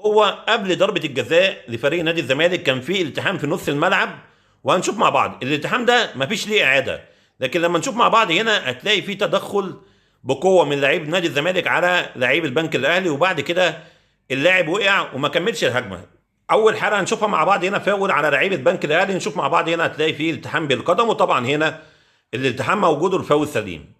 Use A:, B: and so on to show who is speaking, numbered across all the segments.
A: هو قبل ضربه الجزاء لفريق نادي الزمالك كان في التحام في نص الملعب، وهنشوف مع بعض الالتحام ده مفيش ليه اعاده، لكن لما نشوف مع بعض هنا هتلاقي في تدخل بقوة من لعيب نادي الزمالك على لعيب البنك الاهلي، وبعد كده اللاعب وقع وما كملش الهجمة. اول حاله هنشوفها مع بعض هنا فاول على لعيب البنك الاهلي، نشوف مع بعض هنا هتلاقي فيه التحام بالقدم، وطبعا هنا الالتحام موجود والفاول سليم.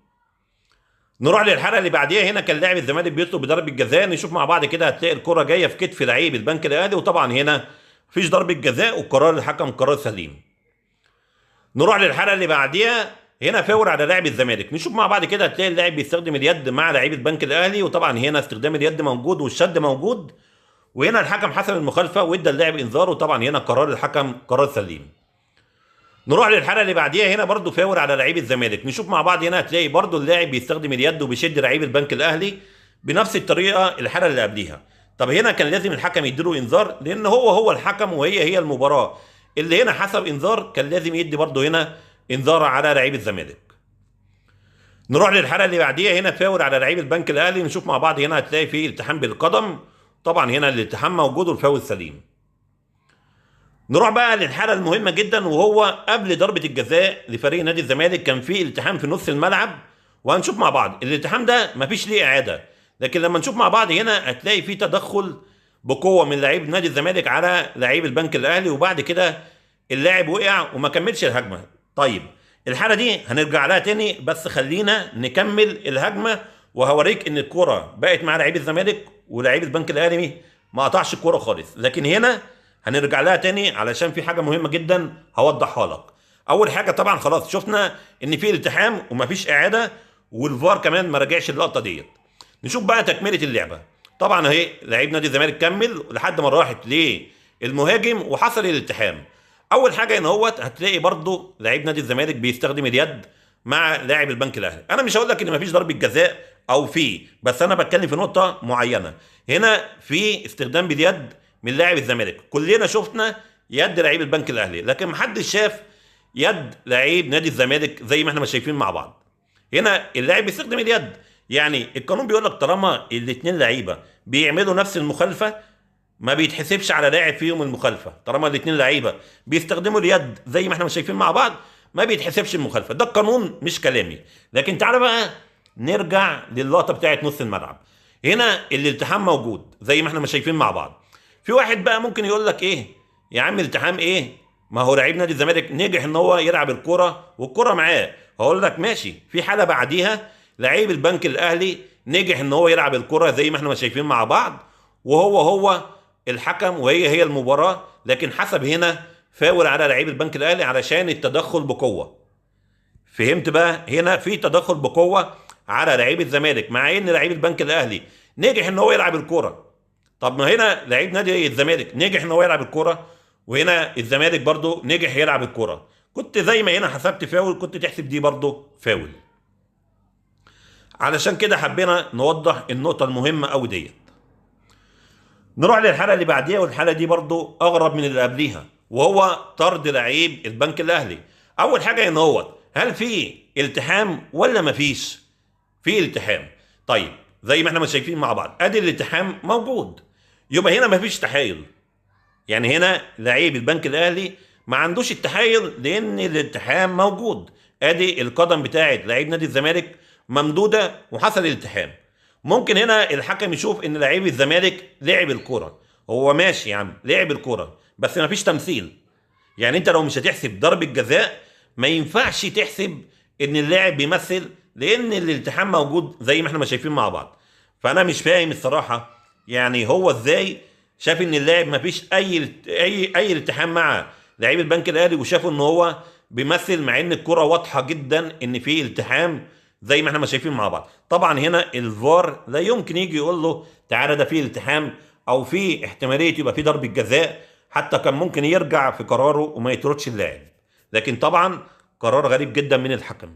A: نروح للحالة اللي بعديها، هنا كان لاعب الزمالك بيطلب بضربه جزاء، نشوف مع بعض كده هتلاقي الكره جاية في كتف لعيب البنك الاهلي، وطبعا هنا مفيش ضربه جزاء وقرار الحكم قرار سليم. نروح للحالة اللي بعديها، هنا فاول على لاعب الزمالك، نشوف مع بعض كده هتلاقي اللاعب بيستخدم اليد مع لعيب البنك الاهلي، وطبعا هنا استخدام اليد موجود والشد موجود، وهنا الحكم حسب المخالفة وادى اللاعب انذار، وطبعا هنا قرار الحكم قرار سليم. نروح للحالة اللي بعديها، هنا برضو فاول على لعيب الزمالك، نشوف مع بعض هنا هتلاقي برضو اللاعب بيستخدم اليد وبيشد لعيب البنك الاهلي بنفس الطريقة الحالة اللي قبليها. طب هنا كان لازم الحكم يديله انذار، لان هو الحكم وهي هي المباراة، اللي هنا حسب انذار كان لازم يدي برضو هنا انذار على لعيب الزمالك. نروح للحالة اللي بعديها، هنا فاول على لعيب البنك الاهلي، نشوف مع بعض هنا هتلاقي فيه التحام بالقدم، طبعا هنا الالتحام موجود والفاول سليم. نروح بقى للحالة المهمة جدا، وهو قبل ضربه الجزاء لفريق نادي الزمالك كان في التحام في نص الملعب، وهنشوف مع بعض الالتحام ده مفيش ليه اعاده، لكن لما نشوف مع بعض هنا هتلاقي فيه تدخل بقوة من لعيب نادي الزمالك على لعيب البنك الاهلي، وبعد كده اللاعب وقع وما كملش الهجمة. طيب الحالة دي هنرجع لها تاني، بس خلينا نكمل الهجمة وهوريك ان الكره بقت مع لعيب الزمالك ولاعيب البنك الاهلي ما قطعش الكره خالص، لكن هنا هنرجع لها تاني علشان في حاجة مهمة جدا هوضحها لك. اول حاجة طبعا خلاص شفنا ان في التحام ومفيش اعاده، والفار كمان ما راجعش اللقطة ديت. نشوف بقى تكمله اللعبة. طبعا اهي لعيب نادي الزمالك كمل لحد ما راحت للمهاجم وحصل الالتحام. اول حاجة ان هوت هتلاقي برضو لعيب نادي الزمالك بيستخدم اليد مع لاعب البنك الاهلي. انا مش هقول لك ان مفيش ضربه جزاء او في، بس انا بتكلم في نقطة معينة. هنا في استخدام باليد من لاعب الزمالك، كلنا شفنا يد لعيب البنك الاهلي، لكن محدش شاف يد لعيب نادي الزمالك زي ما احنا ما شايفين مع بعض. هنا اللاعب بيستخدم اليد، يعني القانون بيقول لك طالما الاثنين لعيبة بيعملوا نفس المخالفة ما بيتحسبش على لاعب فيهم المخالفة، طالما الاثنين لعيبة بيستخدموا اليد زي ما احنا شايفين مع بعض ما بيتحسبش المخالفة. ده القانون مش كلامي. لكن تعالى بقى نرجع للقطه بتاعت نص الملعب. هنا الالتحام موجود زي ما احنا ما شايفين مع بعض. في واحد بقى ممكن يقول لك ايه يا عم التحام ايه، ما هو لعيب نادي الزمالك نجح ان هو يلعب الكره والكره معاه. هقول لك ماشي، في حاله بعديها لعيب البنك الاهلي نجح ان هو يلعب الكره زي ما احنا ما شايفين مع بعض، وهو الحكم وهي هي المباراة، لكن حسب هنا فاول على لعيب البنك الاهلي علشان التدخل بقوة. فهمت بقى؟ هنا في تدخل بقوة على لعيب الزمالك مع ان لعيب البنك الاهلي نجح ان هو يلعب الكره. طب ما هنا لعيب نادي الزمالك نجح ان هو يلعب الكره، وهنا الزمالك برضو نجح يلعب الكره. كنت زي ما هنا حسبت فاول كنت تحسب دي برضو فاول. علشان كده حبينا نوضح النقطة المهمة قوي ديت. نروح للحالة اللي بعديها، والحالة دي برضو اغرب من اللي قبليها، وهو طرد لعيب البنك الاهلي. اول حاجة ان هو هل في التحام ولا مفيش؟ في التحام. طيب زي ما احنا ما شايفين مع بعض ادي الالتحام موجود، يبقى هنا مفيش تحايل. يعني هنا لعيب البنك الاهلي ما عندوش التحايل لان الالتحام موجود. ادي القدم بتاعت لعيب نادي الزمالك ممدوده وحصل الالتحام. ممكن هنا الحكم يشوف ان لعيب الزمالك لعب الكورة، هو ماشي يا عم لعب الكورة بس مفيش تمثيل. يعني انت لو مش هتحسب ضربه جزاء ما ينفعش تحسب ان اللاعب بيمثل لان الالتحام موجود زي ما احنا ما شايفين مع بعض. فانا مش فاهم الصراحة، يعني هو ازاي شاف ان اللاعب مفيش اي اي اي التحام مع لعيب البنك الاهلي وشافوا ان هو بيمثل، مع ان الكره واضحة جدا ان في التحام زي ما احنا ما شايفين مع بعض. طبعا هنا الفار لا يمكن يجي يقول له تعالى ده فيه التحام او في احتمالية يبقى في ضربه جزاء، حتى كان ممكن يرجع في قراره وما يطردش اللاعب. لكن طبعا قرار غريب جدا من الحكم.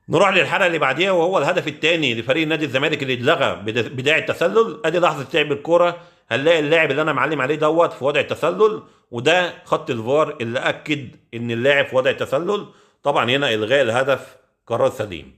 A: نروح للحالة اللي بعديها، وهو الهدف الثاني لفريق نادي الزمالك اللي اتلغى بداية التسلل. ادي لحظة لعب الكورة، هنلاقي اللاعب اللي انا معلم عليه دوت في وضع التسلل، وده خط الفار اللي اكد ان اللاعب في وضع التسلل. طبعا هنا الغاء الهدف قرار سليم.